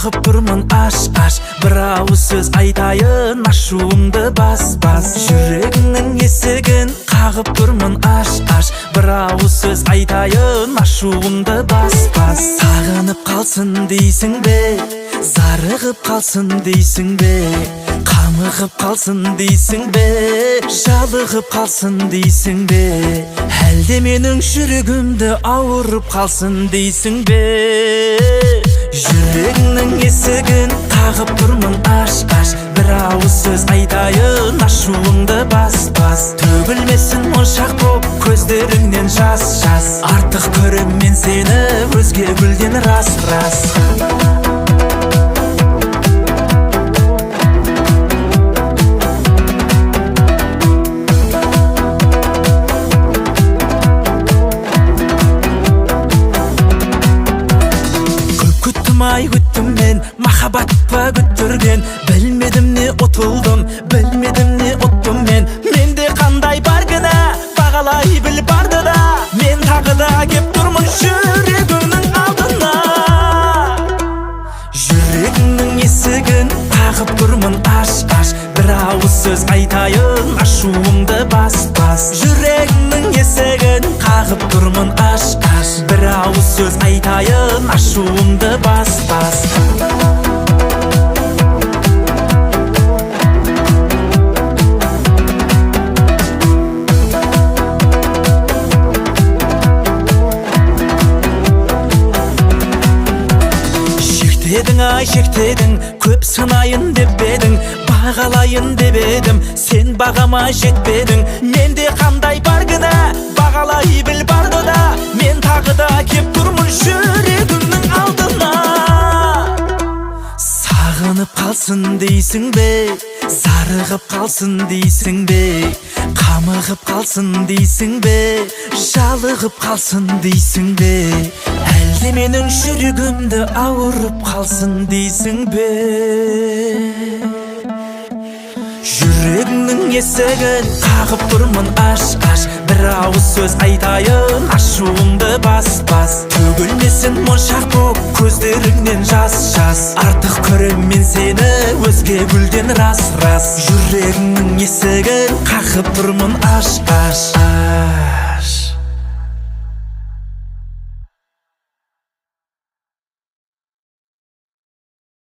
қағып тұрмын аш аш. Бір ауыз сөз айтайын, ашуыңды бас бас. Жүрегіңнің есігін қағып тұрмын аш аш. Бір ауыз сөз айтайын, ашуыңды бас бас. Сағынып қалсын дейсің бе, зарығып қалсын дейсің бе, қамығып қалсын дейсің бе, жалығып қалсын дейсің бе, әлде менің жүрегімді ауырып қалсын дейсің бе? Жүрегіңнің есігін қағып тұрмын аш аш. Бір ауыз сөз айтайын, ашуыңды бас бас. Төгілмесін моншақ боп көздеріңнен жас жас. Артық көрем мен сені өзге гүлден рас рас. Ай күттім мен, махаббат па күттірген. Білмедім не ұтылдым, білмедім не ұттым мен. Менде қандай бар кінә, бағалай біл барды да. Мен тағы да кеп тұрмын жүрегіңнің алдына. Жүрегіңнің есігін қағып тұрмын аш аш. Бір ауыз сөз айтайын, ашуыңды бас бас. Жүрегіңнің есігін қағып тұрмын аш аш. Бір ауыз сөз айтайын, ашуыңды бас бас. Шектедің ай шектедің, көп сынайын деп едің, бағалайын деп едім, сен бағама жетпедің. Менде қандай бар кінә, бағалай біл барды да. Мен тағы да кеп тұрмын жүрегіңнің алдына. Сағынып қалсын дейсің бе, зарығып қалсын дейсің бе, қамығып қалсын дейсің бе, жалығып қалсын дейсің бе, әлде менің жүрегімді ауырып қалсын дейсің бе? Жүрегіңнің есігін қағып тұрмын аш аш. Бір ауыз сөз айтайын, ашуыңды бас бас. Төгілмесін моншақ боп көздеріңнен жас жас. Артық көрем мен сені өзге гүлден рас рас. Жүрегіңнің есігін қағып тұрмын аш аш.